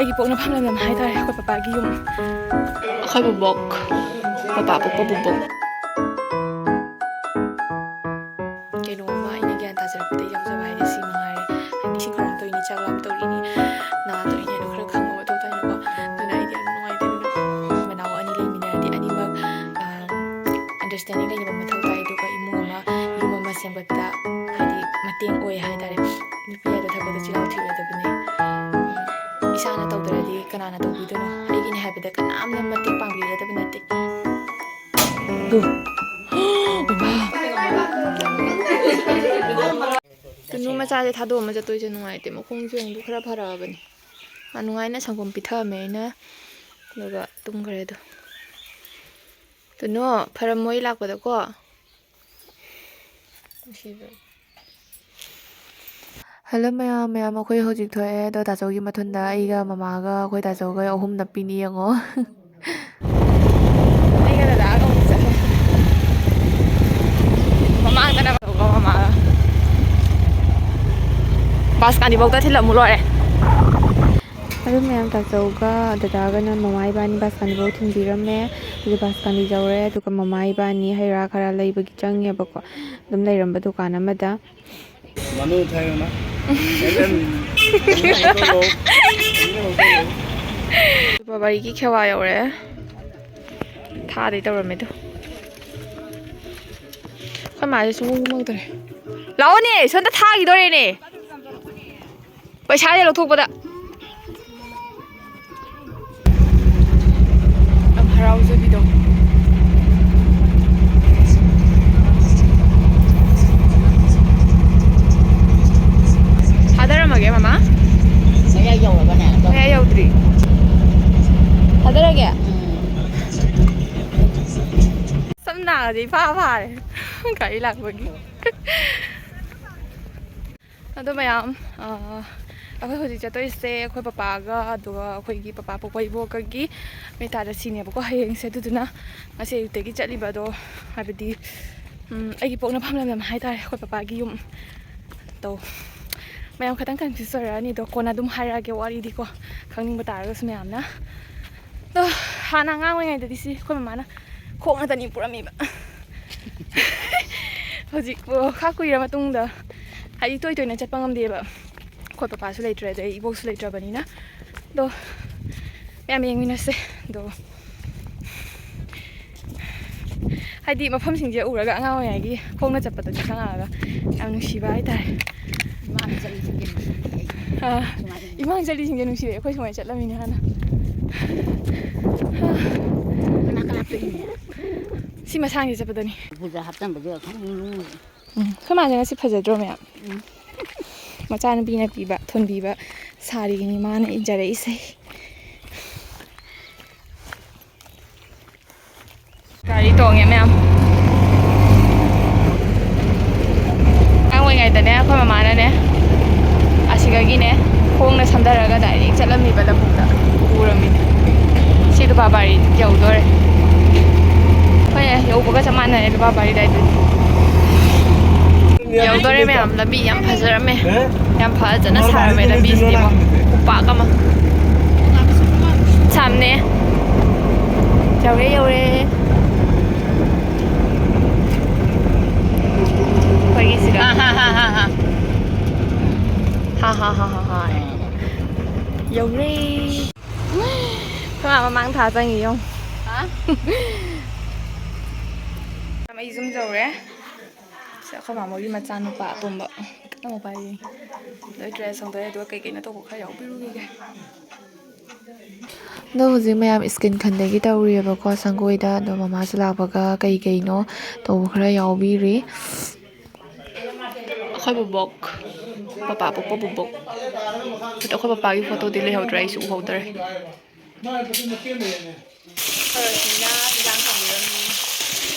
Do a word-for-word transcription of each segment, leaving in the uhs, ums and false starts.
ꯑꯩꯒꯤ ꯄꯣꯛꯅꯐꯝ ꯂꯝꯗꯝ ꯍꯥꯏꯇꯥꯔꯦ, ꯑꯩꯈꯣꯏ ꯄꯄꯥꯒꯤ ꯌꯨꯝ꯫ ꯑꯩꯈꯣꯏ ꯕꯨꯕꯣꯛ, ꯄꯄꯥ ꯄꯣꯛꯄ ꯕꯨꯕꯣꯛ꯫ ꯀꯩꯅꯣꯝꯃ ꯑꯩꯅ ꯒ꯭ꯌꯥꯟ ꯇꯥꯖꯔꯛꯄꯗ ꯌꯥꯎꯖꯕ ꯍꯥꯏꯗꯤ ꯁꯤ ꯃꯉꯥꯏꯔꯦ꯫ ꯍꯥꯏꯗꯤ ꯏꯁꯤꯡ ꯈꯧꯔꯥꯡ ꯇꯧꯔꯤꯅꯤ, ꯆꯥꯛ ꯂꯥꯝ ꯇꯧꯔꯤꯅꯤ, ꯅꯥ ꯇꯧꯔꯤꯅꯤ ꯍꯥꯏꯅ ꯈꯔ ꯈꯪꯕ ꯃꯊꯧ ꯇꯥꯏꯅꯀꯣ꯫ ꯑꯗꯨꯅ ꯑꯩꯗꯤ ꯌꯥꯝ ꯅꯨꯡꯉꯥꯏꯇꯦ꯫ ꯑꯗꯨꯅ ꯃꯅꯥꯎ ꯑꯅꯤ ꯂꯩꯃꯤꯟꯅꯔꯗꯤ ꯑꯅꯤꯃꯛ, ꯑ, understanding ꯂꯩꯅꯕ ꯃꯊꯧ ꯇꯥꯏ꯫ ꯑꯗꯨꯒ ꯏꯃꯨꯡ ꯑꯃ, ꯌꯨꯝ ꯑꯃ ꯁꯦꯝꯒꯠꯄꯗ ꯍꯥꯏꯗꯤ ꯃꯇꯦꯡ ꯑꯣꯏ ꯍꯥꯏꯇꯥꯔꯦ꯫ ꯅꯨꯄꯤ ꯍꯥꯏꯕ ꯊꯕꯛꯇ ꯆꯤꯜꯍꯥꯎ ꯊꯤꯔꯣꯏꯗꯕꯅꯤ꯫ ꯏꯁꯥꯅ ꯇꯧꯗ꯭ꯔꯗꯤ ꯀꯅꯥꯅ ꯇꯧꯕꯤꯗꯣꯏꯅꯣ? ꯑꯩꯒꯤꯅꯤ ꯍꯥꯏꯕꯗ ꯀꯅꯥꯝꯅ ꯃꯇꯦꯡ ꯄꯥꯡꯕꯤꯒꯗꯕ ꯅꯠꯇꯦ꯫ ꯑꯗꯨ, ꯏꯃꯥ꯫ ꯇꯨꯅꯨ ꯃꯆꯥꯁꯦ ꯊꯥꯗꯣꯛꯑꯝꯃ ꯆꯠꯇꯣꯏꯁꯦ ꯅꯨꯡꯉꯥꯏꯇꯦ꯫ ꯃꯈꯣꯡꯁꯦ ꯑꯃꯨꯛ ꯈꯔ ꯐꯔꯛꯑꯕꯅꯤ꯫ ꯃꯥ ꯅꯨꯡꯉꯥꯏꯅ ꯁꯪꯒꯣꯝ ꯄꯤꯊꯛꯑꯝꯃꯦ ꯑꯩꯅ, ꯑꯗꯨꯒ ꯇꯨꯝꯈ꯭ꯔꯦ꯫ ꯑꯗꯣ ꯇꯨꯅꯨ, ꯐꯔꯝꯃꯣꯏ ꯂꯥꯛꯄꯗꯀꯣ꯫ ꯍꯜꯂꯣ ꯃꯌꯥꯝ, ꯃꯌꯥꯝ, ꯑꯩꯈꯣꯏ ꯍꯧꯖꯤꯛ ꯊꯣꯛꯑꯦ꯫ ꯑꯗꯣ ꯇꯥꯆꯧꯒꯤ ꯃꯊꯨꯟꯗ ꯑꯩꯒ ꯃꯃꯥꯒ ꯑꯩꯈꯣꯏ ꯇꯥꯆꯧꯒ ꯑꯍꯨꯝ ꯅꯞꯄꯤꯅꯤ ꯌꯦꯡꯉꯣ꯫ ꯑꯩꯒ ꯗꯗꯥꯒ ꯑꯃꯨꯛ ꯆꯠꯂꯦ꯫ ꯃꯃꯥꯡꯗꯅ ꯇꯥꯆꯧꯒ ꯃꯃꯥꯒ꯫ ꯕꯥꯁꯀꯥꯅꯤꯐꯧꯗ ꯊꯤꯜꯂꯝꯃꯨ ꯂꯣꯏꯔꯦ꯫ ꯑꯗꯨ ꯃꯌꯥꯝ ꯇꯥꯆꯧꯒ ꯗꯗꯥꯒꯅ ꯃꯃꯥ ꯏꯕꯥꯅꯤ ꯕꯥꯁꯀꯥꯅꯤꯐꯧ ꯊꯤꯟꯕꯤꯔꯝꯃꯦ꯫ ꯑꯗꯨ ꯕꯥꯁꯀꯥꯅꯤ ꯌꯧꯔꯦ꯫ ꯑꯗꯨꯒ ꯃꯃꯥ ꯏꯕꯥꯅꯤ ꯍꯩ ꯔꯥ ꯈꯔ ꯂꯩꯕꯒꯤ ꯆꯪꯉꯦꯕꯀꯣ꯫ ꯑꯗꯨꯝ ꯂꯩꯔꯝꯕ ꯗꯨꯀꯥꯟ ꯑꯃꯗ꯫ ꯃꯅꯨ ꯊꯥꯏꯌꯣꯅ꯫ ꯕꯕꯥꯏꯒꯤ ꯈꯦꯋꯥ ꯌꯧꯔꯦ꯫ ꯊꯥꯗꯩ ꯇꯧꯔꯝꯃꯦ ꯑꯗꯨ꯫ ꯑꯩꯈꯣꯏ ꯃꯥꯁꯦ ꯁꯨꯡꯎ ꯎꯃꯛꯇ꯭ꯔꯦ꯫ ꯂꯥꯛꯑꯣꯅꯦ, ꯁꯣꯝꯗ ꯊꯥꯈꯤꯗꯣꯔꯦꯅꯦ꯫ ꯄꯩꯁꯥꯁꯦ ꯂꯧꯊꯣꯛꯄꯗ꯫ ꯌꯥꯝ ꯍꯔꯥꯎꯖꯕꯤꯗꯣ꯫ ꯊꯥꯗꯔꯝꯃꯒꯦ, ꯃꯃꯥ꯫ ꯃꯌꯥꯏ ꯌꯧꯔꯕꯅꯦ, ꯑꯗꯣ꯫ ꯃꯌꯥꯏ ꯌꯧꯗ꯭ꯔꯤ꯫ ꯊꯥꯗꯔꯒꯦ? ꯎꯝ꯫ ꯁꯝ ꯅꯥꯒꯁꯦ ꯏꯐꯥ ꯐꯥꯔꯦ꯫ ꯒꯥꯔꯤ ꯂꯥꯛꯄꯒꯤ꯫ ꯑꯗꯣ ꯃꯌꯥꯝ, ꯑ, ꯑꯩꯈꯣꯏ ꯍꯧꯖꯤꯛ ꯆꯠꯇꯣꯏꯁꯦ ꯑꯩꯈꯣꯏ ꯄꯄꯥꯒ, ꯑꯗꯨꯒ ꯑꯩꯈꯣꯏꯒꯤ ꯄꯄꯥ ꯄꯣꯛꯄ ꯏꯕꯣꯛꯀꯒꯤ ꯃꯩ ꯇꯥꯗ ꯁꯤꯅꯦꯕꯀꯣ ꯍꯌꯦꯡꯁꯦ꯫ ꯑꯗꯨꯗꯨꯅ ꯉꯁꯤ ꯑꯌꯨꯛꯇꯒꯤ ꯆꯠꯂꯤꯕ ꯑꯗꯣ, ꯍꯥꯏꯕꯗꯤ, ꯎꯝ, ꯑꯩꯒꯤ ꯄꯣꯛꯅꯐꯝ ꯂꯝꯗꯝ ꯍꯥꯏꯇꯥꯔꯦ, ꯑꯩꯈꯣꯏ ꯄꯄꯥꯒꯤ ꯌꯨꯝ꯫ ꯇꯧ꯫ ꯃꯌꯥꯝ ꯈꯇꯪ confuse ꯑꯣꯏꯔꯛꯑꯅꯤ, ꯑꯗꯣ ꯀꯣꯟꯅ ꯑꯗꯨꯝ ꯍꯥꯏꯔꯛꯑꯒꯦ ꯋꯥꯔꯤꯗꯤꯀꯣ, ꯈꯪꯅꯤꯡꯕ ꯇꯥꯔꯒꯁꯨ ꯃꯌꯥꯝꯅ꯫ ꯑꯗꯣ ꯍꯥꯟꯅ ꯑꯉꯥꯡ ꯑꯣꯏꯔꯤꯉꯩꯗꯗꯤ ꯁꯤ ꯑꯩꯈꯣꯏ ꯃꯃꯥꯅ ꯈꯣꯡꯅꯇꯅꯤ ꯄꯨꯔꯝꯃꯤꯕ꯫ ꯍꯧꯖꯤꯛ ꯈꯥ ꯀꯨꯏꯔ ꯃꯇꯨꯡꯗ, ꯍꯥꯏꯗꯤ ꯇꯣꯏ ꯇꯣꯏꯅ ꯆꯠꯄ ꯉꯝꯗꯦꯕ, ꯑꯩꯈꯣꯏ ꯄꯄꯥꯁꯨ ꯂꯩꯇ꯭ꯔꯦ, ꯑꯗꯩ ꯏꯕꯣꯛꯁꯨ ꯂꯩꯇ꯭ꯔꯕꯅꯤꯅ꯫ ꯑꯗꯣ ꯃꯌꯥꯝ ꯌꯦꯡꯃꯤꯟꯅꯁꯦ꯫ ꯑꯗꯣ ꯍꯥꯏꯗꯤ ꯃꯐꯝꯁꯤꯡꯁꯦ ꯎꯔꯒ ꯑꯉꯥꯡ ꯑꯣꯏꯔꯤꯉꯩꯒꯤ ꯈꯣꯡꯅ ꯆꯠꯄꯗꯣ ꯅꯤꯡꯁꯤꯡꯉꯛꯑꯒ ꯌꯥꯝ ꯅꯨꯡꯁꯤꯕ ꯍꯥꯏꯇꯥꯔꯦ꯫ ꯏꯃꯥꯅ ꯆꯠꯂꯤꯁꯤꯡꯁꯦ ꯅꯨꯡꯁꯤꯔꯛꯑꯦ꯫ ꯑꯥ, ꯁꯨꯃꯥꯏꯅ꯫ ꯏꯃꯥꯅ ꯆꯠꯂꯤꯁꯤꯡꯁꯦ ꯅꯨꯡꯁꯤꯔꯛꯑꯦ꯫ ꯑꯩꯈꯣꯏ ꯁꯨꯃꯥꯏꯅ ꯆꯠꯂꯝꯃꯤꯅꯦ ꯍꯥꯟꯅ꯫ ꯀꯅꯥ ꯀꯅꯥ ꯆꯠꯂꯤꯅꯣ? ꯁꯤ ꯃꯁꯥꯡꯁꯦ ꯆꯠꯄꯗꯅꯤ꯫ ꯎꯄꯨꯗ ꯍꯥꯞꯆꯟꯕꯗꯨ ꯈꯪ ꯅꯨꯡ ꯎꯝ, ꯑꯩꯈꯣꯏ ꯃꯥꯁꯦ ꯉꯁꯤ ꯐꯖꯗ꯭ꯔꯣ ꯃꯌꯥꯝ? ꯎꯝ꯫ ꯃꯆꯥꯅꯨꯄꯤꯅ ꯄꯤꯕ, ꯊꯣꯟꯕꯤꯕ ꯁꯥꯔꯤꯒꯤꯅꯤ ꯃꯥꯅ ꯏꯟꯖꯔꯛꯏꯁꯦ꯫ ꯒꯥꯔꯤ ꯇꯣꯡꯉꯦ ꯃꯌꯥꯝ꯫ ꯑꯉꯥꯡ ꯑꯣꯏꯔꯤꯉꯩꯗꯅꯦ, ꯑꯩꯈꯣꯏ ꯃꯃꯥꯅꯅꯦ, ꯑꯁꯤꯗꯒꯤꯅꯦ, ꯈꯣꯡꯅ ꯁꯝꯊꯔꯒ direct ꯆꯠꯂꯝꯃꯤꯕ ꯂꯧꯕꯨꯛꯇ ꯄꯨꯔꯝꯃꯤꯅꯦ꯫ ꯁꯤ ꯂꯨꯄꯥ ꯕꯥꯔꯤ ꯌꯧꯗꯣꯔꯦ꯫ ꯑꯩꯈꯣꯏꯅ ꯌꯧꯕꯒ ꯆꯞ ꯃꯥꯟꯅꯔꯦ ꯂꯨꯄꯥ ꯕꯥꯔꯤ ꯑꯗꯥꯏꯗꯨꯗꯤ꯫ ꯌꯧꯗꯣꯔꯦ ꯃꯌꯥꯝ, ꯂꯝꯕꯤ ꯌꯥꯝ ꯐꯖꯔꯝꯃꯦ꯫ ꯌꯥꯝ ꯐꯖꯅ ꯁꯥꯔꯝꯃꯦ ꯂꯝꯕꯤꯁꯤꯗꯤꯕꯣ꯫ ꯎꯄꯥꯛ ꯑꯃ꯫ ꯁꯥꯝꯅꯦ꯫ ꯌꯧꯔꯦ, ꯌꯧꯔꯦ꯫ ꯑꯩꯈꯣꯏꯒꯤ ꯁꯤꯗ꯫ ꯍꯥ, ꯍꯥ, ꯍꯥ, ꯍꯥ, ꯍꯥ꯫ ꯍꯥ, ꯍꯥ, ꯍꯥ, ꯍꯥ, ꯍꯥ꯫ ꯌꯧꯔꯦ꯫ ꯑꯩꯈꯣꯏ ꯃꯥ ꯃꯃꯥꯡ ꯊꯥ ꯆꯪꯉꯤ ꯌꯦꯡꯉꯨ꯫ ꯍꯥ? ꯑꯩ ꯌꯨꯝ ꯌꯧꯔꯦ꯫ ꯁꯤ ꯑꯩꯈꯣꯏ ꯃꯥꯃꯣꯒꯤ ꯃꯆꯥꯅꯨꯄꯥ ꯑꯇꯣꯝꯕ ꯑꯃ ꯄꯥꯏꯔꯤ꯫ ꯂꯣꯏ dress ꯍꯣꯡꯗꯣꯛꯑꯦ, ꯑꯗꯨꯒ ꯀꯩ ꯀꯩꯅꯣ ꯇꯧꯕ ꯈꯔ ꯌꯥꯎꯕꯤꯔꯨꯈꯤꯒꯦ꯫ ꯑꯗꯣ ꯍꯧꯖꯤꯛ ꯃꯌꯥꯝ ꯁ꯭ꯀꯤꯟ ꯈꯟꯗꯒꯤ ꯇꯧꯔꯤꯑꯕꯀꯣ ꯁꯪꯒꯣꯏꯗ, ꯑꯗꯣ ꯃꯃꯥꯁꯨ ꯂꯥꯛꯄꯒ ꯀꯩ ꯀꯩꯅꯣ ꯇꯧꯕ ꯈꯔ ꯌꯥꯎꯕꯤꯔꯤ꯫ ꯑꯩꯈꯣꯏ ꯕꯣꯕꯣꯛ, ꯄꯄꯥ ꯄꯣꯛꯄ ꯕꯣꯕꯣꯛ꯫ ꯑꯗꯣ ꯑꯩꯈꯣꯏ ꯄꯄꯥꯒꯤ ꯐꯣꯇꯣꯗꯤ ꯂꯩꯍꯧꯗ꯭ꯔꯦ, ꯑꯩꯁꯨ ꯎꯍꯧꯗꯔꯦ꯫ ꯁꯔꯣꯖꯤꯅꯤꯅ ꯏꯟꯖꯥꯡ ꯊꯣꯡꯕꯤꯔꯝꯃꯤ꯫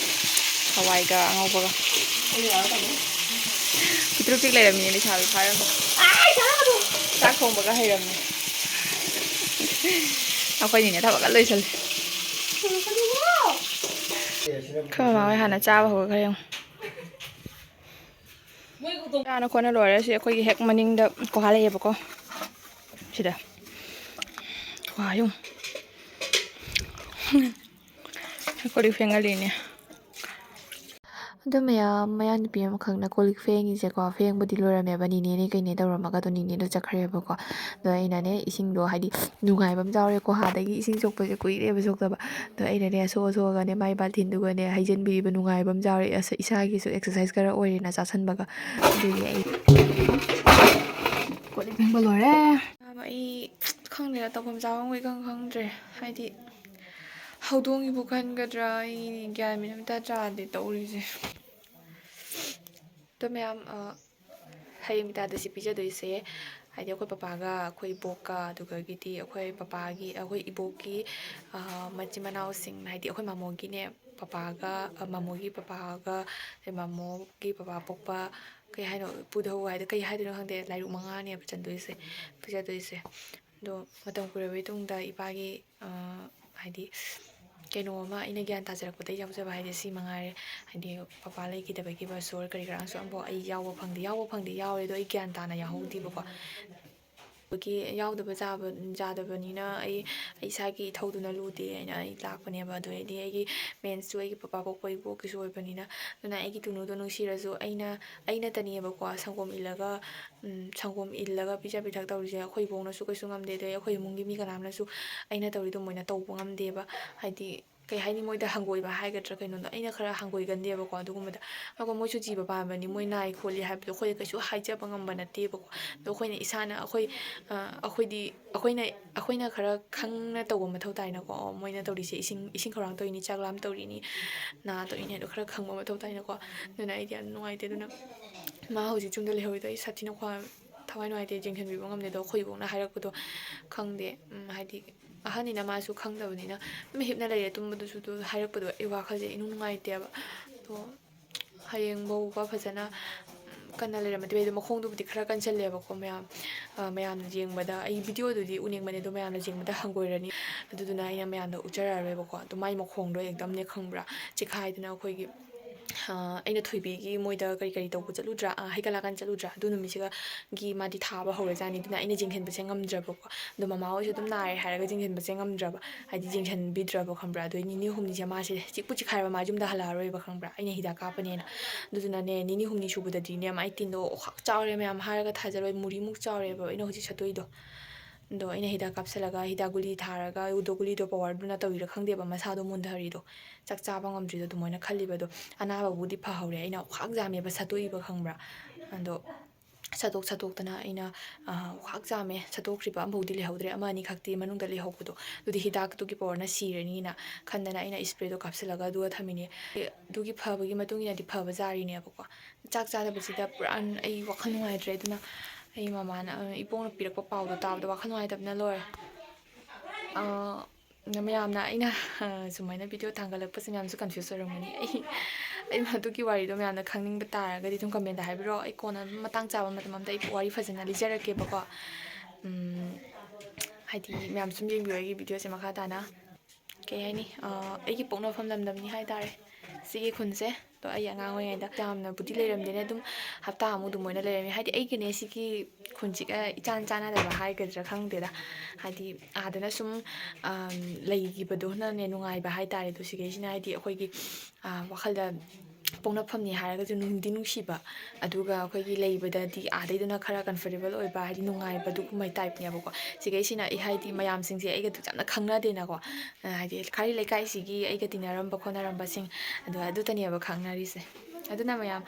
ꯍꯋꯥꯏꯒ ꯑꯉꯧꯕꯒ꯫ ꯄꯤꯛꯇ꯭ꯔꯨ ꯄꯤꯛ ꯂꯩꯔꯝꯃꯤ ꯂꯩꯁꯥꯕꯤ ꯐꯥꯔꯒ꯫ ꯆꯥꯛ ꯊꯣꯡꯕꯒ ꯍꯩꯔꯝꯃꯤ꯫ ꯑꯩꯈꯣꯏꯅꯤꯅꯦ ꯊꯕꯛꯀ ꯂꯣꯏꯁꯜꯂꯦ꯫ ꯑꯩꯈꯣꯏ ꯃꯃꯥ ꯍꯣꯏ ꯍꯥꯟꯅ ꯆꯥꯕ ꯍꯧꯒꯠꯈ꯭ꯔꯦ ꯌꯦꯡꯉꯣ꯫ ꯆꯥꯅ ꯈꯣꯠꯅ ꯂꯣꯏꯔꯦ꯫ ꯁꯤ ꯑꯩꯈꯣꯏꯒꯤ ꯍꯦꯛ ꯃꯅꯤꯡꯗ ꯀꯣꯍꯥ ꯂꯩꯌꯦꯕꯀꯣ꯫ ꯁꯤꯗ ꯀꯣꯍꯥ ꯌꯨꯝ꯫ ꯀꯣꯜ ꯂꯤꯛ ꯐꯦꯡꯒꯠꯂꯤꯅꯦ꯫ ꯑꯗꯣ ꯃꯌꯥꯝ, ꯃꯌꯥ ꯅꯨꯄꯤ ꯑꯃꯈꯛꯅ ꯀꯣꯜ ꯂꯤꯛ ꯐꯦꯡꯉꯤꯁꯦꯀꯣ, ꯐꯦꯡꯕꯗꯤ ꯂꯣꯏꯔꯝꯃꯦꯕ, ꯅꯤꯅꯦꯅꯦ ꯀꯩꯅꯦ ꯇꯧꯔꯝꯃꯒ, ꯑꯗꯣ ꯅꯤꯅꯦꯗꯣ ꯆꯠꯈ꯭ꯔꯦꯕꯀꯣ꯫ ꯑꯗꯣ ꯑꯩꯅꯅꯦ, ꯏꯁꯤꯡꯗꯣ ꯍꯥꯏꯗꯤ ꯅꯨꯡꯉꯥꯏꯕ ꯑꯃ ꯌꯥꯎꯔꯦꯀꯣ, ꯍꯥꯟꯅꯗꯒꯤ ꯏꯁꯤꯡ ꯁꯣꯛꯄꯁꯦ ꯀꯨꯏꯔꯦꯕ ꯁꯣꯛꯇꯕ꯫ ꯑꯗꯣ ꯑꯩꯅꯅꯦ, ꯁꯣꯛꯑ ꯁꯣꯛꯑꯒꯅꯦ, ꯃꯥꯏ ꯕꯥꯜꯇꯤꯟꯗꯨꯒꯅꯦ ꯍꯩꯖꯤꯟꯕꯤꯔꯤꯕ ꯅꯨꯡꯉꯥꯏꯕ ꯑꯃ ꯌꯥꯎꯔꯦ꯫ ꯑꯁ, ꯏꯁꯥꯒꯤꯁꯨ ꯑꯦꯛꯁꯔꯁꯥꯏꯁ ꯈꯔ ꯑꯣꯏꯔꯦꯅ ꯆꯥꯁꯟꯕꯒ꯫ ꯑꯗꯨꯒꯤ ꯑꯩ ꯀꯣꯜ ꯂꯤꯛ ꯐꯦꯡꯕ ꯂꯣꯏꯔꯦ꯫ ꯑꯩ ꯈꯪꯗꯦꯗ, ꯇꯧꯐꯝ ꯆꯥꯐꯝ ꯏꯈꯪ ꯈꯪꯗ꯭ꯔꯦ꯫ ꯍꯥꯏꯗꯤ ꯍꯧꯗꯣꯡꯒꯤꯕꯨ ꯈꯟꯒꯗ꯭ꯔꯥ, ꯑꯩ ꯒ꯭ꯌꯥꯟ ꯃꯦꯟ ꯑꯝꯇ ꯇꯥꯗꯦ ꯇꯧꯔꯤꯁꯦ꯫ ꯑꯗꯣ ꯃꯌꯥꯝ, ꯑ, ꯍꯌꯦꯡ ꯃꯤꯇꯥꯗ ꯁꯤ ꯄꯤꯖꯗꯣꯏꯁꯦ, ꯍꯥꯏꯗꯤ ꯑꯩꯈꯣꯏ ꯄꯄꯥꯒ ꯑꯩꯈꯣꯏ ꯏꯕꯣꯛꯀ, ꯑꯗꯨꯗꯒꯤꯗꯤ ꯑꯩꯈꯣꯏ ꯄꯄꯥꯒꯤ, ꯑꯩꯈꯣꯏ ꯏꯕꯣꯛꯀꯤ, ꯑ, ꯃꯆꯤꯟ ꯃꯅꯥꯎꯁꯤꯡ, ꯍꯥꯏꯗꯤ ꯑꯩꯈꯣꯏ ꯃꯥꯃꯣꯒꯤꯅꯦ, ꯄꯄꯥꯒ, ꯑ, ꯃꯥꯃꯣꯒꯤ ꯄꯄꯥꯒ, ꯑꯗꯩ ꯃꯥꯃꯣꯒꯤ ꯄꯄꯥ ꯄꯣꯛꯄ, ꯀꯩ ꯍꯥꯏꯅꯣ, ꯄꯨꯗꯧ ꯍꯥꯏꯗꯣ, ꯀꯩ ꯍꯥꯏꯗꯣꯏꯅꯣ ꯈꯪꯗꯦ, ꯂꯥꯏꯔꯤꯛ ꯃꯉꯥꯅꯦꯕ ꯆꯟꯗꯣꯏꯁꯦ, ꯄꯤꯖꯗꯣꯏꯁꯦ꯫ ꯑꯗꯣ ꯃꯇꯝ ꯀꯨꯏꯔꯕꯩ ꯇꯨꯡꯗ ꯏꯄꯥꯒꯤ, ꯑ, ꯍꯥꯏꯗꯤ ꯀꯩꯅꯣ ꯑꯃ ꯑꯩꯅ ꯒ꯭ꯌꯥꯟ ꯇꯥꯖꯔꯛꯄꯗ ꯌꯥꯎꯖꯕ ꯍꯥꯏꯗꯤ ꯁꯤ ꯃꯉꯥꯏꯔꯦ꯫ ꯍꯥꯏꯗꯤ ꯄꯄꯥ ꯂꯩꯈꯤꯗꯕꯒꯤ ꯕꯥꯔ ꯁꯣꯔ ꯀꯔꯤ ꯀꯔꯥꯁꯨ ꯑꯝꯐꯥꯎ ꯑꯩ ꯌꯥꯎꯕ ꯐꯪꯗꯦ, ꯌꯥꯎꯕ ꯐꯪꯗꯦ ꯌꯥꯎꯔꯦ, ꯑꯗꯣ ꯑꯩ ꯒ꯭ꯌꯥꯟ ꯇꯥꯅ ꯌꯥꯎꯍꯧꯗꯦꯕꯀꯣ꯫ ꯑꯗꯨꯒꯤ ꯌꯥꯎꯗꯕ ꯆꯥꯕ, ꯌꯥꯗꯕꯅꯤꯅ ꯑꯩ, ꯑꯩ ꯏꯁꯥꯒꯤ ꯏꯊꯧꯗꯨꯅ ꯂꯨꯗꯦ ꯍꯥꯏꯅ ꯑꯩ ꯂꯥꯛꯄꯅꯦꯕ꯫ ꯑꯗꯨ ꯑꯩꯗꯤ ꯑꯩꯒꯤ ꯃꯦꯟꯁꯁꯨ ꯑꯩꯒꯤ ꯄꯄꯥ ꯄꯣꯛꯄ ꯏꯕꯣꯛꯀꯤꯁꯨ ꯑꯣꯏꯕꯅꯤꯅ, ꯑꯗꯨꯅ ꯑꯩꯒꯤ ꯇꯨꯅꯨꯗꯣ ꯅꯨꯡꯁꯤꯔꯁꯨ ꯑꯩꯅ, ꯑꯩꯅꯇꯅꯦꯕꯀꯣ ꯁꯪꯒꯣꯝ ꯏꯜꯂꯒ, ꯎꯝ, ꯁꯪꯒꯣꯝ ꯏꯜꯂꯒ ꯄꯤꯖ ꯄꯤꯊꯛ ꯇꯧꯔꯤꯁꯦ꯫ ꯑꯩꯈꯣꯏ ꯏꯕꯣꯛꯅꯁꯨ ꯀꯩꯁꯨ ꯉꯝꯗꯦ, ꯑꯗꯩ ꯑꯩꯈꯣꯏ ꯏꯃꯨꯡꯒꯤ ꯃꯤ ꯀꯅꯥꯝꯅꯁꯨ ꯑꯩꯅ ꯇꯧꯔꯤꯗꯣ ꯃꯣꯏꯅ ꯇꯧꯕ ꯉꯝꯗꯦꯕ꯫ ꯍꯥꯏꯗꯤ ꯀꯩ ꯍꯥꯏꯅꯤ, ꯃꯣꯏꯗ ꯍꯪꯒꯣꯏꯕ ꯍꯥꯏꯒꯗ꯭ꯔꯥ ꯀꯩꯅꯣꯗꯣ, ꯑꯩꯅ ꯈꯔ ꯍꯪꯒꯣꯏꯒꯟꯗꯦꯕꯀꯣ ꯑꯗꯨꯒꯨꯝꯕꯗ꯫ ꯑꯗꯨꯒ ꯃꯣꯏꯁꯨ ꯖꯤꯕ ꯄꯥꯟꯕꯅꯤ, ꯃꯣꯏ ꯅꯥꯏ ꯈꯣꯠꯂꯤ ꯍꯥꯏꯕꯗꯣ ꯑꯩꯈꯣꯏꯗ ꯀꯩꯁꯨ ꯍꯥꯏꯖꯕ ꯉꯝꯕ ꯅꯠꯇꯦꯕꯀꯣ꯫ ꯑꯗꯣ ꯑꯩꯈꯣꯏꯅ ꯏꯁꯥꯅ ꯑꯩꯈꯣꯏ, ꯑ, ꯑꯩꯈꯣꯏꯗꯤ, ꯑꯩꯈꯣꯏꯅ, ꯑꯩꯈꯣꯏꯅ ꯈꯔ ꯈꯪꯅ ꯇꯧꯕ ꯃꯊꯧ ꯇꯥꯏꯅꯀꯣ꯫ ꯑꯣ, ꯃꯣꯏꯅ ꯇꯧꯔꯤꯁꯦ ꯏꯁꯤꯡ, ꯏꯁꯤꯡ ꯈꯧꯔꯥꯡ ꯇꯧꯔꯤꯅꯤ, ꯆꯥꯛ ꯂꯥꯝ ꯇꯧꯔꯤꯅꯤ, ꯅꯥ ꯇꯧꯔꯤꯅꯤ ꯍꯥꯏꯗꯣ ꯈꯔ ꯈꯪꯕ ꯃꯊꯧ ꯇꯥꯏꯅꯀꯣ꯫ ꯑꯗꯨꯅ ꯑꯩꯗꯤ ꯌꯥꯝ ꯅꯨꯡꯉꯥꯏꯇꯦ꯫ ꯑꯗꯨꯅ ꯃꯥ ꯍꯧꯖꯤꯛ ꯌꯨꯝꯗ ꯂꯩꯍꯧꯔꯤꯗꯣ ꯑꯩ ꯁꯥꯊꯤꯅ ꯈ꯭ꯋꯥ-, ꯊꯋꯥꯏ ꯅꯨꯡꯉꯥꯏꯇꯦ, ꯌꯦꯡꯁꯤꯟꯕꯤꯕ ꯉꯝꯗꯦ꯫ ꯑꯗꯣ ꯑꯩꯈꯣꯏ ꯏꯕꯣꯛꯅ ꯍꯥꯏꯔꯛꯄꯗꯣ ꯈꯪꯗꯦ, ꯎꯝ, ꯍꯥꯏꯗꯤ ꯑꯍꯟꯅꯤꯅ ꯃꯥꯁꯨ ꯈꯪꯗꯕꯅꯤꯅ ꯑꯗꯨꯝ ꯍꯤꯞꯅ ꯂꯩꯔꯦ꯫ ꯇꯨꯝꯕꯗꯨꯁꯨ ꯑꯗꯨ ꯍꯥꯏꯔꯛꯄꯗꯣ ꯑꯩ ꯋꯥꯈꯜꯁꯦ ꯏꯅꯨꯡ ꯅꯨꯡꯉꯥꯏꯇꯦꯕ꯫ ꯑꯗꯣ ꯍꯌꯦꯡ ꯐꯥꯎꯕ ꯐꯖꯅ, ꯎꯝ, ꯀꯟꯅ ꯂꯩꯔꯝꯃꯗꯤ ꯐꯩ꯫ ꯑꯗꯣ ꯃꯈꯣꯡꯗꯨꯕꯨꯗꯤ ꯈꯔ ꯀꯟꯁꯜꯂꯦꯕꯀꯣ ꯃꯌꯥꯝ, ꯑ, ꯃꯌꯥꯝꯅ ꯌꯦꯡꯕꯗ꯫ ꯑꯩ ꯚꯤꯗꯤꯑꯣꯗꯨꯗꯤ ꯎꯅꯤꯡꯕꯅꯦ, ꯑꯗꯣ ꯃꯌꯥꯝꯅ ꯌꯦꯡꯕꯗ ꯍꯪꯒꯣꯏꯔꯅꯤ꯫ ꯑꯗꯨꯗꯨꯅ ꯑꯩꯅ ꯃꯌꯥꯝꯗ ꯎꯠꯆꯔꯛꯑꯔꯣꯏꯕꯀꯣ꯫ ꯑꯗꯣ ꯃꯥꯏ ꯃꯈꯣꯡꯗꯣ ꯑꯦꯛꯗꯝꯅꯦ ꯈꯪꯕ꯭ꯔꯥ? ꯆꯤꯛꯈꯥꯏꯗꯅ ꯑꯩꯈꯣꯏꯒꯤ ꯑꯩꯅ ꯊꯣꯏꯕꯤꯒꯤ ꯃꯣꯏꯗ ꯀꯔꯤ ꯀꯔꯤ ꯇꯧꯕ ꯆꯠꯂꯨꯗ꯭ꯔꯥ, ꯍꯩꯀꯠ ꯂꯥꯀꯟ ꯆꯠꯂꯨꯗ꯭ꯔꯥ, ꯑꯗꯨ ꯅꯨꯃꯤꯠꯁꯤꯒ ꯒꯤ ꯃꯥꯗꯤ ꯊꯥꯕ ꯍꯧꯔꯖꯥꯠꯅꯤ꯫ ꯑꯗꯨꯅ ꯑꯩꯅ ꯌꯦꯡꯁꯤꯟꯕꯁꯦ ꯉꯝꯗ꯭ꯔꯕꯀꯣ꯫ ꯑꯗꯣ ꯃꯃꯥ ꯍꯣꯏꯁꯨ ꯑꯗꯨꯝ ꯅꯥꯔꯦ ꯍꯥꯏꯔꯒ ꯌꯦꯡꯁꯤꯟꯕꯁꯦ ꯉꯝꯗ꯭ꯔꯕ, ꯍꯥꯏꯗꯤ ꯌꯦꯡꯁꯤꯟꯕꯤꯗ꯭ꯔꯕ, ꯈꯪꯕ꯭ꯔꯥ? ꯑꯗꯣ ꯅꯤꯅꯤ ꯍꯨꯝꯅꯤꯁꯦ ꯃꯥꯁꯦ ꯆꯤꯛꯄꯨ ꯆꯤꯛꯈꯥꯏꯔꯕ ꯃꯥ ꯌꯨꯝꯗ ꯍꯜꯂꯛꯑꯔꯣꯏꯕ, ꯈꯪꯕ꯭ꯔꯥ? ꯑꯩꯅ ꯍꯤꯗꯥꯛ ꯀꯥꯞꯄꯅꯦꯅ꯫ ꯑꯗꯨꯗꯨꯅꯅꯦ, ꯅꯤꯅꯤ ꯍꯨꯝꯅꯤ ꯁꯨꯕꯗꯗꯤꯅꯦ ꯃꯥꯏ ꯇꯤꯟꯗꯣ ꯈ꯭ꯋꯥꯛ ꯆꯥꯎꯔꯦ ꯃꯌꯥꯝ, ꯍꯥꯏꯔꯒ ꯊꯥꯖꯔꯣꯏ, ꯃꯨꯔꯤꯃꯨꯛ ꯆꯥꯎꯔꯦꯕ ꯑꯩꯅ ꯍꯧꯖꯤꯛ ꯁꯠꯇꯣꯛꯏꯗꯣ꯫ ꯑꯗꯣ ꯑꯩꯅ ꯍꯤꯗꯥꯛ ꯀꯥꯞꯁꯤꯜꯂꯒ, ꯍꯤꯗꯥꯛ ꯒꯨꯂꯤ ꯊꯥꯔꯒ, ꯑꯗꯣ ꯒꯨꯂꯤꯗꯣ ꯄꯋꯥꯔꯗꯨꯅ ꯇꯧꯔꯤꯔꯥ ꯈꯪꯗꯦꯕ, ꯃꯁꯥꯗꯣ ꯃꯨꯟꯊꯔꯤꯗꯣ, ꯆꯥꯛ ꯆꯥꯕ ꯉꯝꯗ꯭ꯔꯤꯗꯣ ꯑꯗꯨꯃꯥꯏꯅ ꯈꯜꯂꯤꯕ꯫ ꯑꯗꯣ ꯑꯅꯥꯕꯕꯨꯗꯤ ꯐꯍꯧꯔꯦ, ꯑꯩꯅ ꯈ꯭ꯋꯥꯛ ꯌꯥꯝꯃꯦꯕ ꯁꯠꯇꯣꯛꯏꯕ, ꯈꯪꯕ꯭ꯔꯥ? ꯑꯗꯣ ꯁꯠꯇꯣꯛ ꯁꯠꯇꯣꯛꯇꯅ ꯑꯩꯅ ꯈ꯭ꯋꯥꯛ ꯆꯥꯝꯃꯦ, ꯁꯠꯇꯣꯛꯇ꯭ꯔꯤꯕ ꯑꯃꯐꯥꯎꯗꯤ ꯂꯩꯍꯧꯗ꯭ꯔꯦ, ꯑꯃ ꯑꯅꯤ ꯈꯛꯇꯤ ꯃꯅꯨꯡꯗ ꯂꯩꯍꯧꯕꯗꯣ꯫ ꯑꯗꯨꯗꯤ ꯍꯤꯗꯥꯛꯇꯨꯒꯤ ꯄꯋꯥꯔꯅ ꯁꯤꯔꯅꯤꯅ ꯈꯟꯗꯅ ꯑꯩꯅ ꯏꯁꯄ꯭ꯔꯦꯗꯣ ꯀꯥꯞꯁꯤꯜꯂꯒ ꯑꯗꯨꯒ ꯊꯝꯃꯤꯅꯦ꯫ ꯑꯗꯨꯒꯤ ꯐꯕꯒꯤ ꯃꯇꯨꯡ ꯏꯟꯅꯗꯤ ꯐꯕ ꯖꯥꯔꯤꯅꯦꯕꯀꯣ꯫ ꯆꯥꯛ ꯆꯥꯗꯕꯁꯤꯗ ꯄꯨꯔꯥ ꯑꯩ ꯋꯥꯈꯜ ꯅꯨꯡꯉꯥꯏꯇ꯭ꯔꯦ꯫ ꯑꯗꯨꯅ ꯑꯩ ꯃꯃꯥꯅ, ꯏꯕꯣꯛꯅ ꯄꯤꯔꯛꯄ ꯄꯥꯎꯗꯣ ꯇꯥꯕꯗ ꯋꯥꯈꯜ ꯅꯨꯡꯉꯥꯏꯇꯕꯅ ꯂꯣꯏꯔꯦ꯫ ꯃꯌꯥꯝꯅ ꯑꯩꯅ ꯁꯨꯃꯥꯏꯅ ꯚꯤꯗꯤꯑꯣ ꯊꯥꯡꯒꯠꯂꯛꯄꯁꯦ ꯃꯌꯥꯝꯁꯨ ꯀꯟꯐ꯭ꯌꯨꯁ ꯑꯣꯏꯔꯝꯒꯅꯤ꯫ ꯑꯩ, ꯑꯩ ꯑꯗꯨꯒꯤ ꯋꯥꯔꯤꯗꯣ ꯃꯌꯥꯝꯅ ꯈꯪꯅꯤꯡꯕ ꯇꯥꯔꯒꯗꯤ ꯑꯗꯨꯝ ꯀꯃꯦꯟꯗ ꯍꯥꯏꯕꯤꯔꯛꯑꯣ꯫ ꯑꯩ ꯀꯣꯟꯅ ꯑꯗꯨꯝ ꯃꯇꯥꯡ ꯆꯥꯕ ꯃꯇꯝ ꯑꯝꯗ ꯑꯩ ꯋꯥꯔꯤ ꯐꯖꯅ ꯂꯤꯖꯔꯛꯀꯦꯕꯀꯣ꯫ ꯍꯥꯏꯗꯤ ꯃꯌꯥꯝ ꯁꯨꯝ ꯌꯦꯡꯕꯤꯌꯣ ꯑꯩꯒꯤ ꯚꯤꯗꯤꯑꯣꯁꯦ ꯃꯈꯥ ꯇꯥꯅ꯫ ꯀꯩ ꯍꯥꯏꯅꯤ, ꯑꯩꯒꯤ ꯄꯣꯛꯅꯐꯝ ꯂꯝꯗꯝꯅꯤ ꯍꯥꯏ ꯇꯥꯔꯦ ꯁꯤꯒꯤ ꯈꯨꯟꯁꯦ꯫ ꯑꯗꯣ ꯑꯩ ꯑꯉꯥꯡ ꯑꯣꯏꯔꯤꯉꯩꯗ ꯌꯥꯝꯅꯕꯨꯗꯤ ꯂꯩꯔꯝꯗꯦꯅꯦ, ꯑꯗꯨꯝ ꯍꯞꯇꯥ ꯑꯃꯨꯛ ꯑꯗꯨꯃꯥꯏꯅ ꯂꯩꯔꯝꯃꯤ꯫ ꯍꯥꯏꯗꯤ ꯑꯩꯒꯤꯅꯦ ꯁꯤꯒꯤ ꯈꯨꯟꯁꯤꯒ ꯏꯆꯥꯟ ꯆꯥꯟꯅꯗꯕ ꯍꯥꯏꯒꯗ꯭ꯔꯥ ꯈꯪꯗꯦꯗ꯫ ꯍꯥꯏꯗꯤ ꯑꯥꯗꯅ ꯁꯨꯝ ꯂꯩꯈꯤꯕꯗꯨꯅꯅꯦ ꯅꯨꯡꯉꯥꯏꯕ ꯍꯥꯏ ꯇꯥꯔꯦ꯫ ꯑꯗꯣ ꯁꯤꯈꯩꯁꯤꯅ ꯍꯥꯏꯗꯤ ꯑꯩꯈꯣꯏꯒꯤ ꯋꯥꯈꯜꯗ ꯄꯣꯛꯅꯐꯝꯅꯤ ꯍꯥꯏꯔꯒꯁꯨ ꯅꯨꯡꯗꯤ ꯅꯨꯡꯁꯤꯕ, ꯑꯗꯨꯒ ꯑꯩꯈꯣꯏꯒꯤ ꯂꯩꯕꯗꯗꯤ ꯑꯥꯗꯩꯗꯨꯅ ꯈꯔ ꯀꯝꯐꯣꯔꯇꯦꯕꯜ ꯑꯣꯏꯕ, ꯍꯥꯏꯗꯤ ꯅꯨꯡꯉꯥꯏꯕ ꯑꯗꯨꯒꯨꯝꯕꯩ ꯇꯥꯏꯞꯅꯦꯕꯀꯣ꯫ ꯁꯤꯈꯩꯁꯤꯅ ꯑꯩ ꯍꯥꯏꯗꯤ ꯃꯌꯥꯝꯁꯤꯡꯁꯦ ꯑꯩꯒ ꯑꯗꯨ ꯌꯥꯝꯅ ꯈꯪꯅꯗꯦꯅꯀꯣ꯫ ꯍꯥꯏꯗꯤ ꯈꯥꯔꯤ ꯂꯩꯀꯥꯏꯁꯤꯒꯤ ꯑꯩꯒ ꯇꯤꯟꯅꯔꯝꯕ ꯈꯣꯠꯅꯔꯝꯕꯁꯤꯡ ꯑꯗꯣ ꯑꯗꯨꯇꯅꯦꯕ ꯈꯪꯅꯔꯤꯁꯦ꯫ ꯑꯗꯨꯅ ꯃꯌꯥꯝ,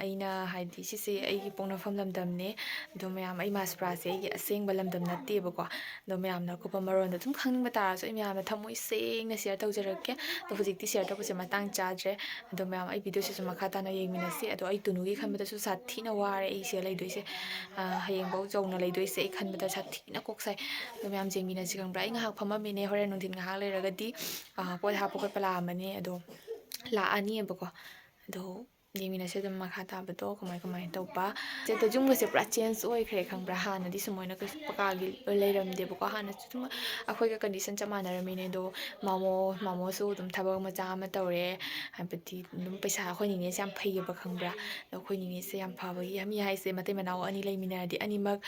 ꯑꯩꯅ ꯍꯥꯏꯗꯤ ꯁꯤꯁꯦ ꯑꯩꯒꯤ ꯄꯣꯛꯅꯐꯝ ꯂꯝꯗꯝꯅꯦ꯫ ꯑꯗꯣ ꯃꯌꯥꯝ, ꯑꯩ ꯃꯥꯁꯄ꯭ꯔꯥꯁꯦ ꯑꯩꯒꯤ ꯑꯁꯦꯡꯕ ꯂꯝꯗꯝ ꯅꯠꯇꯦꯕꯀꯣ꯫ ꯑꯗꯣ ꯃꯌꯥꯝꯅ ꯑꯀꯨꯞꯄ ꯃꯔꯣꯟꯗꯣ ꯑꯗꯨꯝ ꯈꯪꯅꯤꯡꯕ ꯇꯥꯔꯁꯨ ꯑꯩ ꯃꯌꯥꯝꯅ ꯊꯃꯣꯏ ꯁꯦꯡꯅ ꯁꯤꯌꯔ ꯇꯧꯖꯔꯛꯀꯦ꯫ ꯑꯗꯣ ꯍꯧꯖꯤꯛꯇꯤ ꯁꯤꯌꯔ ꯇꯧꯕꯁꯦ ꯃꯇꯥꯡ ꯆꯥꯗ꯭ꯔꯦ꯫ ꯑꯗꯣ ꯃꯌꯥꯝ, ꯑꯩ ꯚꯤꯗꯤꯑꯣꯁꯤꯁꯨ ꯃꯈꯥ ꯇꯥꯅ ꯌꯦꯡꯃꯤꯟꯅꯁꯤ꯫ ꯑꯗꯣ ꯑꯩ ꯇꯨꯅꯨꯒꯤ ꯈꯟꯕꯗꯁꯨ ꯁꯥꯊꯤꯅ ꯋꯥꯔꯦ ꯑꯩꯁꯦ ꯂꯩꯗꯣꯏꯁꯦ꯫ ꯍꯌꯦꯡꯐꯥꯎ ꯌꯧꯅ ꯂꯩꯗꯣꯏꯁꯦ ꯑꯩ ꯈꯟꯕꯗ ꯁꯥꯊꯤꯅ ꯀꯣꯛ ꯁꯥꯏ꯫ ꯑꯗꯣ ꯃꯌꯥꯝ ꯌꯦꯡꯃꯤꯟꯅꯁꯤ ꯈꯪꯕ꯭ꯔꯥ? ꯑꯩ ꯉꯥꯏꯍꯥꯛ ꯐꯝꯃꯝꯃꯤꯅꯦ, ꯍꯣꯔꯦꯟ ꯅꯨꯡꯊꯤꯟ ꯉꯥꯏꯍꯥꯛ ꯂꯩꯔꯒꯗꯤ ꯄꯣꯠ ꯍꯥꯞꯄ ꯈꯣꯠꯄ ꯂꯥꯛꯑꯝꯃꯅꯤ꯫ ꯑꯗꯣ ꯂꯥꯛꯑꯅꯤꯕꯀꯣ꯫ ꯑꯗꯣ ꯌꯦꯡꯃꯤꯟꯅꯁꯦ ꯑꯗꯨꯝ ꯃꯈꯥ ꯇꯥꯕꯗꯣ ꯀꯃꯥꯏ ꯀꯃꯥꯏꯅ ꯇꯧꯕ꯫ ꯁꯤꯗ ꯌꯨꯝꯒꯁꯦ ꯄꯨꯔꯥ change ꯑꯣꯏꯈ꯭ꯔꯦ ꯈꯪꯕ꯭ꯔꯥ? ꯍꯥꯟꯅꯗꯤ ꯁꯨꯃꯥꯏꯅ ꯀꯩꯁꯨ ꯄꯀꯥꯒꯤ ꯂꯩꯔꯝꯗꯦꯕꯀꯣ꯫ ꯍꯥꯟꯅꯁꯨ ꯑꯗꯨꯝ ꯑꯩꯈꯣꯏꯒ condition ꯆꯞ ꯃꯥꯟꯅꯔꯝꯃꯤꯅꯦ꯫ ꯑꯗꯣ ꯃꯥꯃꯣ ꯃꯥꯃꯣꯁꯨ ꯑꯗꯨꯝ ꯊꯕꯛ ꯃꯆꯥ ꯑꯃ ꯇꯧꯔꯦ꯫ ꯍꯥꯏꯕꯗꯤ ꯑꯗꯨꯝ ꯄꯩꯁꯥ, ꯑꯩꯈꯣꯏ ꯅꯤꯅꯦꯁꯦ ꯌꯥꯝ ꯐꯩꯌꯦꯕ ꯈꯪꯕ꯭ꯔꯥ? ꯑꯗꯣ ꯑꯩꯈꯣꯏ ꯅꯤꯅꯦꯁꯦ ꯌꯥꯝ ꯐꯕꯒꯤ, ꯃꯤ ꯍꯥꯏꯁꯦ ꯃꯇꯩ ꯃꯅꯥꯎ ꯑꯅꯤ ꯂꯩꯃꯤꯟꯅꯔꯗꯤ ꯑꯅꯤꯃꯛ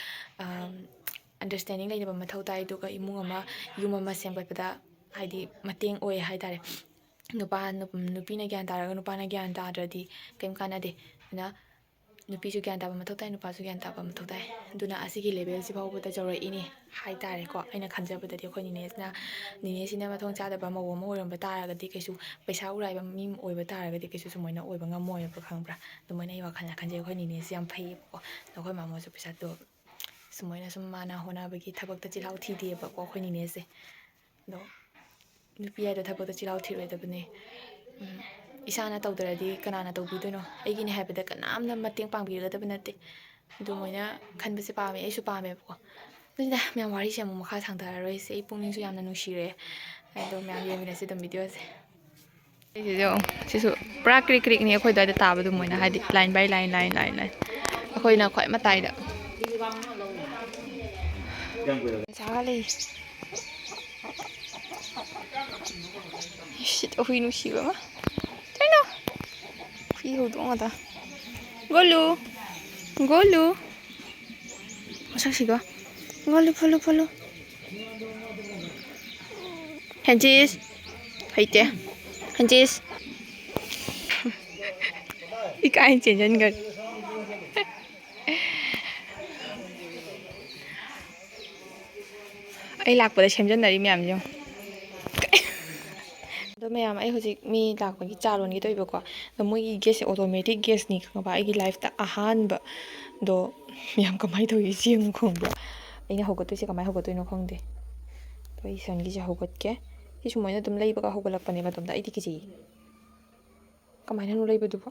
understanding ꯂꯩꯅꯕ ꯃꯊꯧ ꯇꯥꯏ꯫ ꯑꯗꯨꯒ ꯏꯃꯨꯡ ꯑꯃ, ꯌꯨꯝ ꯑꯃ ꯁꯦꯝꯒꯠꯄꯗ ꯍꯥꯏꯗꯤ ꯃꯇꯦꯡ ꯑꯣꯏ ꯍꯥꯏꯇꯥꯔꯦ꯫ ꯅꯨꯄꯥ ꯅꯨꯄꯤꯅ ꯒ꯭ꯌꯥꯟ ꯇꯥꯔꯒ ꯅꯨꯄꯥꯅ ꯒ꯭ꯌꯥꯟ ꯇꯥꯗ꯭ꯔꯗꯤ ꯀꯩꯝ ꯀꯥꯟꯅꯗꯦ꯫ ꯑꯗꯨꯅ ꯅꯨꯄꯤꯁꯨ ꯒ꯭ꯌꯥꯟ ꯇꯥꯕ ꯃꯊꯧ ꯇꯥꯏ, ꯅꯨꯄꯥꯁꯨ ꯒ꯭ꯌꯥꯟ ꯇꯥꯕ ꯃꯊꯧ ꯇꯥꯏ꯫ ꯑꯗꯨꯅ ꯑꯁꯤꯒꯤ level ꯁꯤ ꯐꯥꯎꯕꯗ ꯌꯧꯔꯛꯏꯅꯦ ꯍꯥꯏꯇꯥꯔꯦꯀꯣ꯫ ꯑꯩꯅ ꯈꯟꯖꯕꯗꯗꯤ ꯑꯩꯈꯣꯏ ꯅꯤꯅꯦꯁꯤꯅ, ꯅꯤꯅꯦꯁꯤꯅ ꯃꯊꯣꯡ ꯆꯥꯗꯕ ꯃꯧ ꯑꯃ ꯑꯣꯏꯔꯝꯕ ꯇꯥꯔꯒꯗꯤ, ꯀꯩꯁꯨ ꯄꯩꯁꯥ ꯎꯔꯥꯏꯕ ꯃꯤ ꯑꯃ ꯑꯣꯏꯕ ꯇꯥꯔꯒꯗꯤ ꯀꯩꯁꯨ ꯁꯨꯃꯥꯏꯅ ꯑꯣꯏꯕ ꯉꯝꯃꯣꯏꯕ ꯈꯪꯕ꯭ꯔꯥ? ꯑꯗꯨꯃꯥꯏꯅ ꯑꯩ ꯋꯥꯈꯜꯅ ꯈꯟꯖꯩ꯫ ꯑꯩꯈꯣꯏ ꯅꯤꯅꯦꯁꯤ ꯌꯥꯝ ꯐꯩꯌꯦꯕꯀꯣ꯫ ꯑꯗꯣ ꯑꯩꯈꯣꯏ ꯃꯥꯃꯣꯁꯨ ꯄꯩꯁꯥꯗꯣ ꯁꯨꯃꯥꯏꯅ ꯁꯨꯝ ꯃꯥꯅ ꯍꯣꯠꯅꯕꯒꯤ ꯊꯕꯛꯇ ꯆꯤꯜꯍꯥꯎ ꯊꯤꯗꯦꯕꯀꯣ ꯑꯩꯈꯣꯏ ꯅꯤꯅꯦꯁꯦ꯫ ꯑꯗꯣ ꯅꯨꯄꯤ ꯍꯥꯏꯗꯣ ꯊꯕꯛꯇ ꯆꯤꯜꯍꯥꯎ ꯊꯤꯔꯣꯏꯗꯕꯅꯦ꯫ ꯎꯝ, ꯏꯁꯥꯅ ꯇꯧꯗ꯭ꯔꯗꯤ ꯀꯅꯥꯅ ꯇꯧꯕꯤꯗꯣꯏꯅꯣ? ꯑꯩꯒꯤꯅꯦ ꯍꯥꯏꯕꯗ ꯀꯅꯥꯝꯅ ꯃꯇꯦꯡ ꯄꯥꯡꯕꯤꯒꯗꯕ ꯅꯠꯇꯦ꯫ ꯑꯗꯨꯃꯥꯏꯅ ꯈꯟꯕꯁꯦ ꯄꯥꯝꯃꯦ, ꯑꯩꯁꯨ ꯄꯥꯝꯃꯦꯕꯀꯣ꯫ ꯑꯗꯨꯅꯤꯗ, ꯃꯌꯥꯝ ꯋꯥꯔꯤꯁꯦ ꯑꯃꯨꯛ ꯃꯈꯥ ꯁꯥꯡꯊꯔꯔꯣꯏꯁꯦ, ꯑꯩ ꯄꯨꯛꯅꯤꯡꯁꯨ ꯌꯥꯝꯅ ꯅꯨꯡꯁꯤꯔꯦ꯫ ꯑꯗꯣ ꯃꯌꯥꯝ ꯌꯦꯡꯃꯤꯟꯅꯁꯦ ꯑꯗꯨꯝ video ꯁꯦ꯫ ꯁꯤꯁꯨ, ꯁꯤꯁꯨ ꯄꯨꯔꯥ ꯀ꯭ꯔꯤꯛ ꯀ꯭ꯔꯤꯛꯅꯤ ꯑꯩꯈꯣꯏ ꯑꯗꯨꯋꯥꯏꯗ ꯇꯥꯕꯗꯨ, ꯃꯣꯏꯅ ꯍꯥꯏꯗꯤ line by line, line, line, line꯫ ꯑꯩꯈꯣꯏꯅ ꯈ꯭ꯋꯥꯏ ꯃꯇꯥꯏꯗ꯫ ꯆꯥꯒ ꯂꯩ꯫ ꯏꯁ, ꯍꯨꯏ ꯅꯨꯡꯁꯤꯕ ꯑꯃ꯫ ꯀꯩꯅꯣ? ꯍꯨꯏ ꯍꯧꯗꯣꯡ ꯉꯥꯛꯇ꯫ ꯒꯣꯂꯨ꯫ ꯒꯣꯂꯨ꯫ ꯃꯁꯛꯁꯤꯒ꯫ ꯒꯣꯂꯨ, ꯐꯣꯂꯨ, ꯐꯣꯂꯨ꯫ ꯍꯦꯟꯖꯤꯁ꯫ ꯍꯩꯇꯦ꯫ ꯍꯦꯟꯖꯤꯁ꯫ ꯏꯀꯥꯏ ꯆꯦꯟꯁꯤꯟꯈ꯭ꯔꯦ꯫ ꯑꯩ ꯂꯥꯛꯄꯗ ꯁꯦꯝꯖꯟꯅꯔꯤ ꯃꯌꯥꯝꯁꯦ ꯌꯦꯡꯉꯣ꯫ ꯑꯗꯣ ꯃꯌꯥꯝ, ꯑꯩ ꯍꯧꯖꯤꯛ ꯃꯤ ꯂꯥꯛꯄꯒꯤ ꯆꯥ ꯂꯣꯟꯒꯦ ꯇꯧꯋꯦꯕꯀꯣ꯫ ꯑꯗꯣ ꯃꯣꯏꯒꯤ gas ꯁꯦ automatic gas ꯅꯤ ꯈꯪꯉꯕ? ꯑꯩꯒꯤ life ꯇ ꯑꯍꯥꯟꯕ꯫ ꯑꯗꯣ ꯃꯌꯥꯝ, ꯀꯃꯥꯏꯅ ꯇꯧꯒꯦ ꯁꯤ ꯌꯦꯡꯉꯨ ꯈꯪꯕ꯭ꯔꯥ? ꯑꯩꯅ ꯍꯧꯒꯠꯇꯣꯏꯁꯦ ꯀꯃꯥꯏꯅ ꯍꯧꯒꯠꯇꯣꯏꯅꯣ ꯈꯪꯗꯦ꯫ ꯑꯗꯣ ꯑꯩ ꯁꯟꯒꯤꯁꯦ ꯍꯧꯒꯠꯀꯦ꯫ ꯁꯤ ꯁꯨꯃꯥꯏꯅ ꯑꯗꯨꯝ ꯂꯩꯕꯒ ꯍꯧꯒꯠꯂꯛꯄꯅꯦ ꯃꯇꯣꯝꯇ꯫ ꯑꯩꯗꯤ ꯀꯤꯖꯩꯌꯦ꯫ ꯀꯃꯥꯏꯅꯅꯣ ꯂꯩꯕꯗꯨꯕꯣ?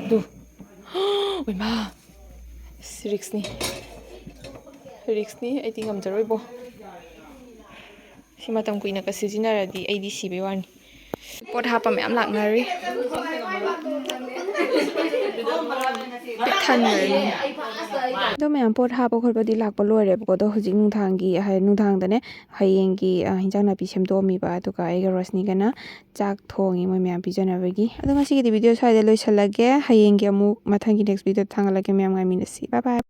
ꯑꯗꯨ꯫ ꯑꯣꯏꯃꯥ! ꯑꯁ, risk ꯅꯤ꯫ Risk ꯅꯤ, ꯑꯩꯗꯤ ꯉꯝꯖꯔꯣꯏꯕꯣ꯫ ꯁꯤ ꯃꯇꯝ ꯀꯨꯏꯅꯒ ꯁꯤꯖꯤꯟꯅꯔꯗꯤ ꯑꯩꯗꯤ ꯁꯤꯕꯩ ꯋꯥꯅꯤ꯫ ꯄꯣꯠ ꯍꯥꯞꯄ ꯃꯌꯥꯝ ꯂꯥꯛꯅꯔꯤ꯫ ꯄꯤꯛ ꯊꯟꯈ꯭ꯔꯅꯤ꯫ ꯑꯗꯣ ꯃꯌꯥꯝ ꯄꯣꯠ ꯍꯥꯞꯄ ꯈꯣꯠꯄꯗꯤ ꯂꯥꯛꯄ ꯂꯣꯏꯔꯦꯕꯀꯣ꯫ ꯑꯗꯣ ꯍꯧꯖꯤꯛ ꯅꯨꯡꯗꯥꯡꯒꯤ, ꯍꯥꯏ, ꯅꯨꯡꯗꯥꯡꯗꯅꯦ, ꯍꯌꯦꯡꯒꯤ, ꯑ, ꯍꯤꯟꯖꯥꯡ ꯅꯥꯄꯤ ꯁꯦꯝꯗꯣꯛꯑꯝꯃꯤꯕ, ꯑꯗꯨꯒ ꯑꯩꯒ ꯔꯣꯁꯅꯤꯒꯅ ꯆꯥꯛ ꯊꯣꯡꯉꯤ ꯃꯣꯏ ꯃꯌꯥꯝ ꯄꯤꯖꯅꯕꯒꯤ꯫ ꯑꯗꯣ ꯉꯁꯤꯒꯤꯗꯤ ꯚꯤꯗꯤꯑꯣ ꯁ꯭ꯋꯥꯏꯗ ꯂꯣꯏꯁꯤꯜꯂꯒꯦ꯫ ꯍꯌꯦꯡꯒꯤ ꯑꯃꯨꯛ, ꯃꯊꯪꯒꯤ next video ꯊꯥꯡꯒꯠꯂꯛꯀꯦ꯫ ꯃꯌꯥꯝ ꯉꯥꯏꯃꯤꯟꯅꯁꯤ꯫ Bye bye꯫